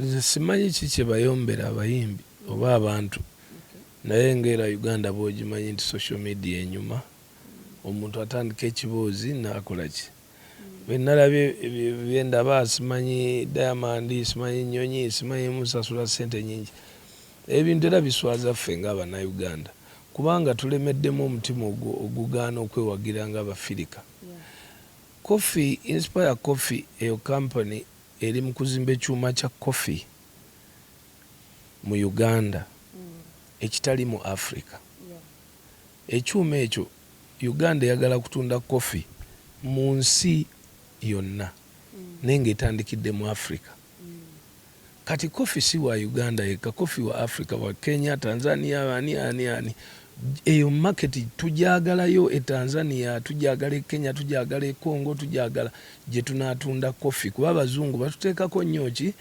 Nze simanyi ki kye bayombera abayimbi oba abantu, naye nga era Uganda bw'ogimanyi nti social media enyuma, omuntu atandika ekiboozi n'akola ki. Bwe nalabye bye ndaba, simanyi Diamond, simanyi nnyonyi, simanyi musasula ssente nnyingi. Ebintu era biswaza ffe ng'Abannayuganda kubanga tulemeddemu omutima ogugaana okwewagira ng'Abafirika. Coffee, Inspire Coffee, eyo company eri mu kuzimba ekyuma kya coffee mu Uganda ekitali mu Africa. Ekyuma ekyo, Uganda eyagala kutunda coffee mu nsi yonna, naye ng'etandikidde mu Africa. Kati coffee si wa Uganda yekka, coffee wa Africa, wa Kenya, Tanzania, ani ani ani. Eyo market tujagalayo e Tanzania, tujagala e Kenya, tujagala e Congo, tujagala gye tunaatunda coffee, kuba Abazungu batuteekako nnyo ki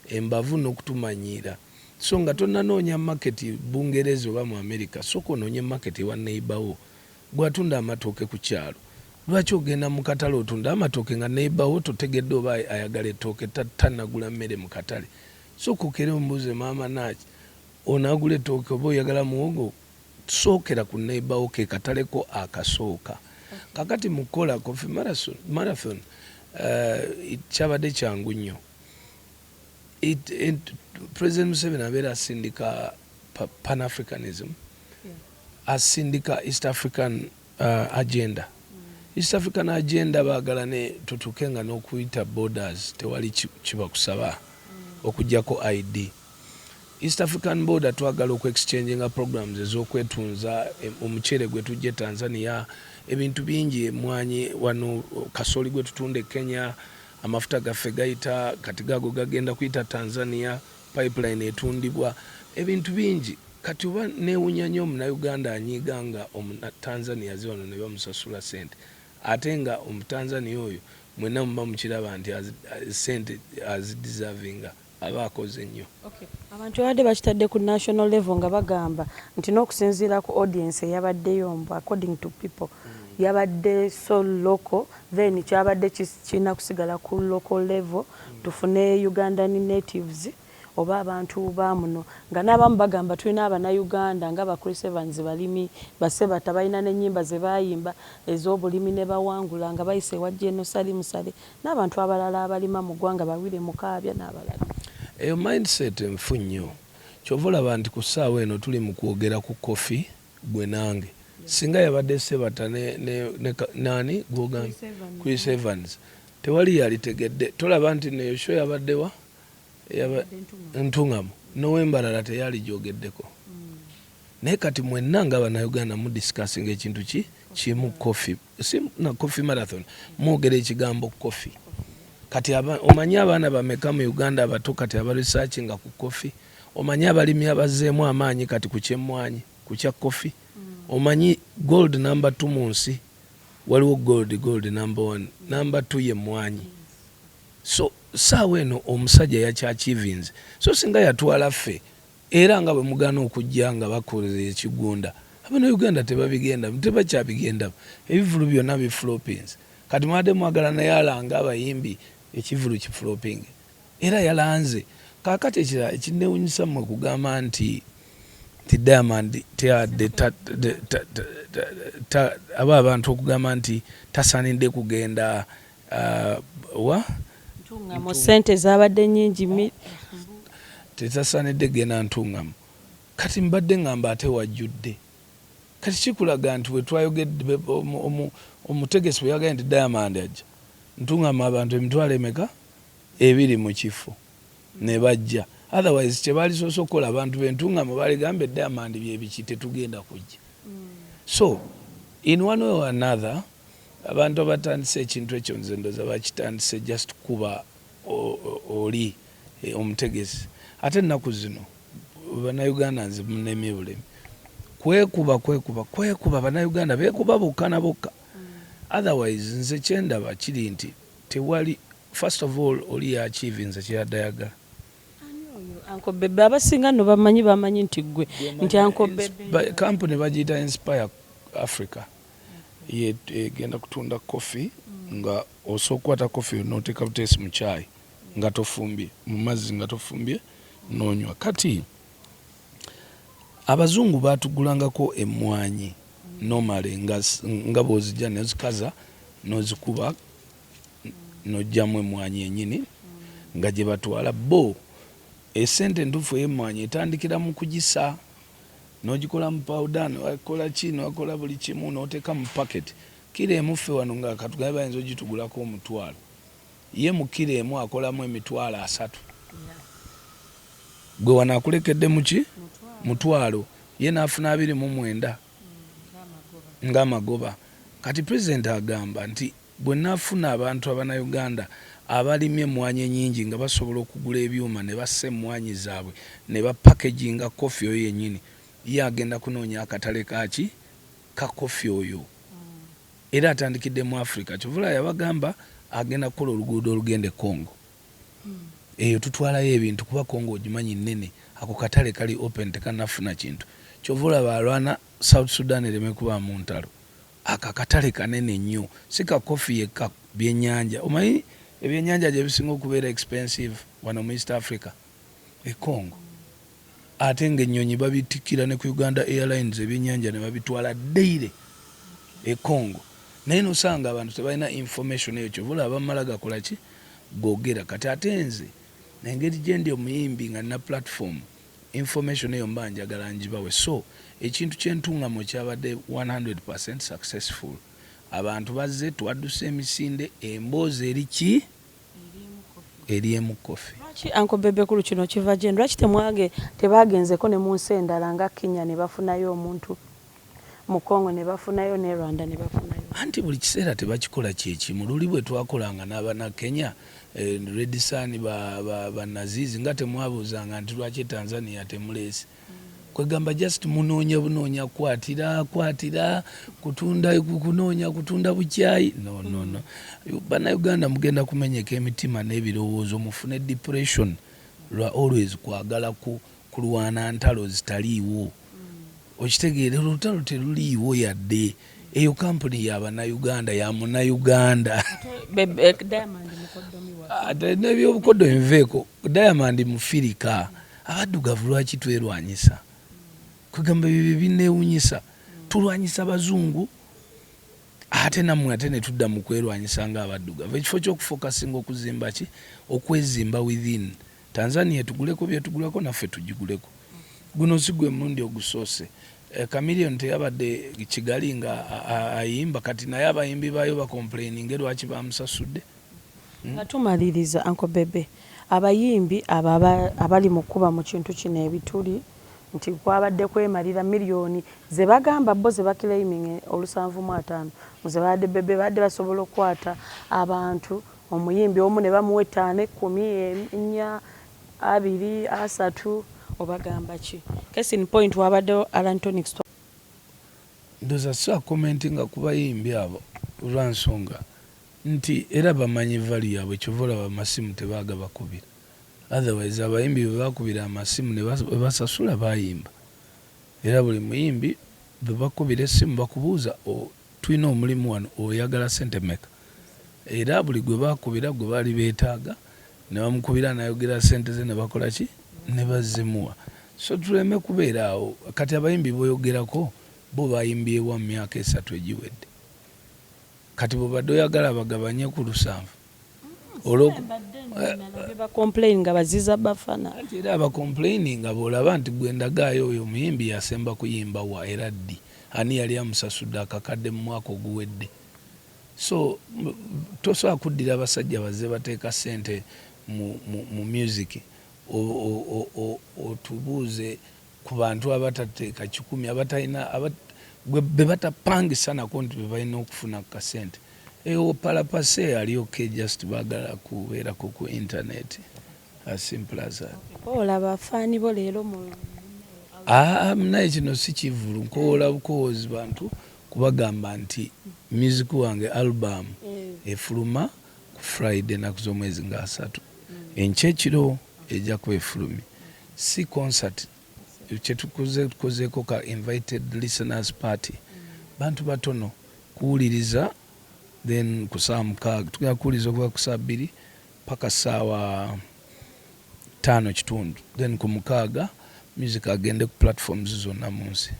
embavu n'okutumanyiira. So nga tonnanoonya market Bungereza oba mu America, sooka onoonye market ewa neighbor wo bw'atunda amatooke ku kyalo. Lwaki ogenda mu katale otunda amatooke nga neighbor wo totegedde oba ayagala ettooke, tannagula mmere mu katale? Sooka okere omubuuze, "Maama naaki, onaagula ettooke oba oyagala muwogo?" Sookera ku neighbor wo, ke katale ko akasooka. Kakati mu kukola coffee marathon, kyabadde kyangu nnyo. President Museveni abeera asindika Pan-Africanism, asindika East African agenda. East African agenda, baagala ne tutuuke nga n'okuyita borders tewali kibakusaba okugjako ID. East African border, twagala okuexchanginga programs ez'okwetunza omuceere gwe tujja e Tanzania, ebintu bingi, emwanyi wano, kasooli gwe tutunda e Kenya, amafuta gaffe gayita, kati gago gagenda kuyita Tanzania, pipeline etundibwa, ebintu bingi. Kati oba neewunya nnyo Omunauganda anyiiga nga Omutanzania aze wano ne bamusasula sente, ate nga Omutanzania oyo mwenna muba mukiraba nti sente azideservinga, aba akoze nnyo. Abantu babadde bakitadde ku national level nga bagamba nti n'okusinziira ku audience eyabaddeyo, mbu according to people yabadde so local, then kyabadde kirina kusigala ku local level, tufune Ugandan natives oba abantu ba muno, nga n'abamu bagamba tulina Abannayuganda nga ba Chris Evans balimi, basebata balina n'ennyimba ze baayimba ez'obulimi ne bawangula nga bayise ewa General Salim Saleh n'abantu abalala abalima mu ggwanga, bawire Mukaabya n'abalala. Eyo mindset nfu nnyo. Kyova olaba nti ku ssaawa eno tuli mu kwogera ku coffee, gwe nange. Singa yabadde Sebata ne nani gwogamba, Chris Evans, tewali yalitegedde. Tolaba nti neyo show yabaddewa Ntungamo nowembalala teyaligyogeddeko. Naye kati mwenna nga Bannayuganda mudiscussinga ekintu ki kimu, coffee, si na coffee marathon, mwogera ekigambo coffee. Kati omanyi abaana bameka mu Uganda abato kati abaresearchinga ku coffee? Omanyi abalimi abazzeemu amaanyi kati ku kyemmwanyi, ku kya coffee? Omanyi gold number two mu nsi? Waliwo gold number one, number two ye mmwanyi. So saawa eno omusajja yakyachievinze. So singa yatwala ffe, era nga bwe mugaana okujja nga bakoze ekigunda, Abanauganda tebabigenda, tebakyabigenda, ebivulu byonna biflopinze. Kati mwadde mwagala naye alanga abayimbi, ekivulu kifloping, era yalanze. Kakati ekirala ekinewunyisa, mmwe kugamba nti Diamond teyadde aba abantu okugamba nti tasaanidde kugenda wa Ntungamo, sente zabadde nnyingi. Tetasaanidde genda Ntungamo. Kati mbadde ngamba ate wajjudde. Kati kikulaga nti bwetwayogedde, omutegesi bwe yagambye nti Diamond ajja Ntungamo, abantu emitwalo emeka ebiri mu kifo ne bajja. Otherwise kyebalisoose okukola, abantu b'Entungamo baligambye, "Diamond byebiki? Tetugenda kujja." So in one way or another, abantu abatandise ekintu ekyo, nze ndoza bakitandise just kuba oli omutegesi. Ate ennaku zino Bannayuganda, nze munemye bulemi, kwekuba, kwekuba, kwekuba. Bannayuganda beekuba bokka na bokka. Otherwise nze kyendaba kiri nti tewali, first of all, oli yachievinze kyeyadde ayagala. Uncle Bebe, abasinga nno bamanyi nti gwe, nti Uncle Bebe. Kampuni bagiyita Inspire Africa, egenda kutunda coffee nga osobola okukwata coffee noteeka buteesi mu kyayi. Nga tofumbye, mu mazzi nga tofumbye, n'onywa. Kati abazungu batugulangako emmwanyi normally nga bw'ozijja nozikaza, n'ozikuba, n'oggyamu emmwanyi yennyini nga gye batwala bo. Esente entuufu ey'emmwanyi etandikira mu kugisa, n'ogikola mu powder, nokola ki, nokola buli kimu, n'oteeka mu packet. Kiro emu ffe wano nga katugambe bayinza ogitugulako 1000, ye mu kiro emu akolamu 300,000. Gwe wano akulekedde muki? 100, ye n'afuna 29 ng'amagoba. Kati Pulezidenti agamba nti bwe naafuna abantu Abannayuganda abalimye emmwanyi ennyingi nga basobola okugula ebyuma ne bassa emmwanyi zaabwe ne bapackaginga coffee oyo yennyini, ye agenda kunoonya akatale kaki ka coffee oyo. Era atandikidde mu Africa. Kyova yabagamba agenda kukola oluguudo olugenda e Congo. Eyo tutwalayo ebintu kuba Congo ogimanyi nnene, ako katale kali open, tekanafuna kintu. Kyova olaba alwana South Sudan ereme kubaamu ntalo. Ako akatale kanene nnyo, si ka coffee yekka, byennyanja. Omanyi ebyennyanja gye bisinga okubeera expensive wano mu East Africa? E Congo. Ate ng'ennyonyi babitikkira ne ku Uganda Airlines, ebyennyanja ne babitwala daily e Congo. Naye nosanga abantu tebalina information eyo, kyova olaba bamala gakola ki, googera. Kati ate nze engeri gye ndi omuyimbi nga nina platform, information eyo mba njagala ngibawe. So ekintu ky'Entungamo kyabadde 100% successful. Abantu bazze, twadduse emisinde, emboozi eri ki? Eri emu coffee. Lwaki, Uncle Bebe Cool, kino kiva gye? Lwaki temwage tebagenzeko ne mu nsi endala nga Kenya ne bafunayo omuntu, mu Congo ne bafunayo, ne Rwanda ne bafunayo? Anti buli kiseera tebakikola kyekimu. Luli bwe twakolanga n'Abannakenya, Redsan, banazizi, nga temwabuuzanga nti lwaki Tanzania temuleese? Kwegamba just munoonya bunoonya kwatira kwatira kutunda, kunoonya kutunda bukyayi. No, no, no, Bannayuganda mugenda kumenyeka emitima n'ebirowoozo, mufune depression lwa always kwagala kulwana ntalo zitaliiwo. Okitegeera, olutalo teruliiwo yadde. Eyo kampuni ya Bannayuganda, ya Munnayuganda. Ate n'ebyobukoddo biveeko. Diamond mufirika, abaddugavu lwaki twerwanyisa? Kwegamba ebyo bye binneewunyisa. Tulwanyisa bazungu, ate nammwe ate ne tudda mu kwerwanyisa ng'abaddugavu, ekifo ky'okufocusinga okuzimba ki, okwezimba within. Tanzania tuguleko byetugulako, naffe tugiguleko. Guno si gwe mulundi ogusoose. Chameleone teyabadde Kigali nga ayimba? Kati naye abayimbi baayo bacomplaininge lwaki bamusasudde? Nga tumaliriza, Uncle Bebe, abayimbi abo abali mu kkuba mu kintu kino ebituli nti kwabadde kwemalira miliyoni ze bagamba bo ze baclaiming 75 ze babadde Bebe, babadde basobola okukwata abantu, omuyimbi omu ne bamuwa 5, 10, 4, 2, 30, obagamba ki? Case in point, wabaddewo Allan Toniks. Ndowooza so commentinga ku bayimbi abo olwansonga nti era bamanyi value yaabwe. Kyova olaba amasimu tebaagabakubira. Otherwise abayimbi bwe bakubira amasimu ne basasula, bayimba. Era buli muyimbi bwe bakubira essimu bakubuuza, "Tulina omulimu wano, oyagala sente meka?" Era buli gwe bakubira, gwe baali beetaaga, ne bamukubira nayogera sente ze, ne bakola ki, ne bazimuwa. So tuleme kubeera awo. Kati abayimbi boyogerako bo bayimbyewa mu myaka 3 egiwedde? Kati bwobadde oyagala bagabanye ku 70. Bacomplain nga baziza bafana. Anti era abacomplaininga bwolaba nti gwe ndagaayo oyo omuyimbi yasemba kuyimba wa, era ddi, ani yali amusasudde akakadde mu mwaka oguwedde? So tosobola kuddira abasajja bazze bateeka ssente mu music, otubuuze ku bantu abatateeka 100, abatalina be batapangisa nako nti be balina okufuna ku kasente. Eyo palapase ali okay, just baagala kubeerako ku internet, as simple as that. Olaba afaani bo leero mu Aa, naye kino si kivulu, nkowoola bukowoozi bantu kubagamba nti music wange, album efuluma ku Friday, ennaku z'omwezi nga 30, enkya ekiro ejja kuba efulumye. Si concert kyetukoze, tukozeeko ka invited listeners party, bantu batono kuwuliriza. Then ku saa 6 tugenda kuwuliriza, okuva ku saa 2. Paka 5:15, then ku 6 music agende ku platforms zonna mu nsi.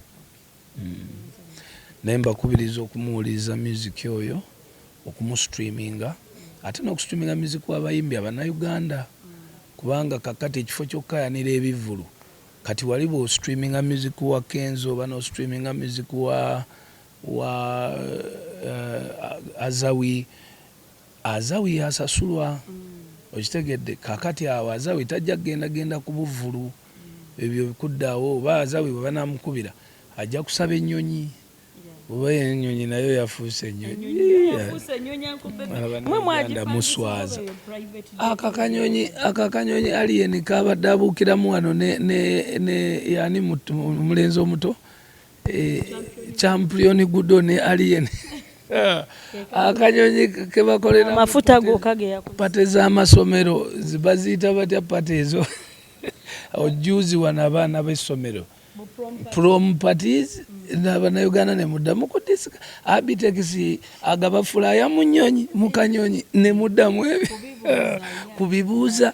Naye mbakubiriza okumuwuliriza music oyo, okumustreaminga, ate n'okustreaminga music w'abayimbi Abannayuganda, kubanga kakati ekifo ky'okukayanira ebivvulu, kati wali bw'ostreaminga music wa Kenzo oba n'ostreaminga music wa Azawi, Azawi yasasulwa, okitegedde? Kakati awo Azawi tajja kugenda genda ku buvvulu ebyo bikuddaawo, oba Azawi bwe banamukubira ajja kusaba ennyonyi, oba ennyonyi nayo yafuuse ennyonyi. Abannayuganda muswaza. Aka kanyonyi alien kabadde abuukiramu wano ne yani omulenzi omuto, Champion Gudo ne alien, akanyonyi kebakolera amafuta gokka ge yakozesa. Party z'amasomero baziyita batya party ezo? Ojuzi wano abaana b'essomero, prom parties, n'Abannayuganda ne muddamu ku disika Abitex agaba flyer mu nnyonyi, mu kanyonyi, ne muddamu ebyo kubibuuza.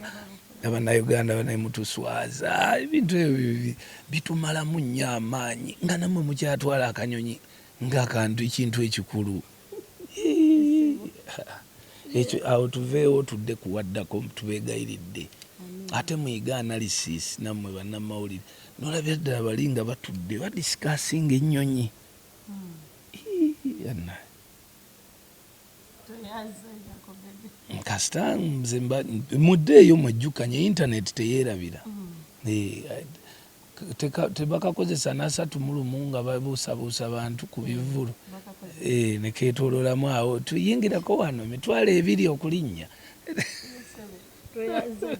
Abannayuganda banaye mutuswaza. Ebintu ebyo bitumalamu nnyo amaanyi nga nammwe mukyatwala akanyonyi ng'akantu ekintu ekikulu. Ekyo awo tuveewo tudde kuwaddako, tubeegayiridde, ate muyiga analysis nammwe bannamawulire. Nolabira ddala bali nga batudde badiscussinga ennyonyi. Ii, yanna. Kasita nze muddeeyo mwejjukanye, internet teyeerabira. Tebakakozesa n'31 nga babuusabuusa bantu ku bivvulu. Nekeetoololamu awo, tuyingirako wano 20,000 okulinnya. Tweyanze.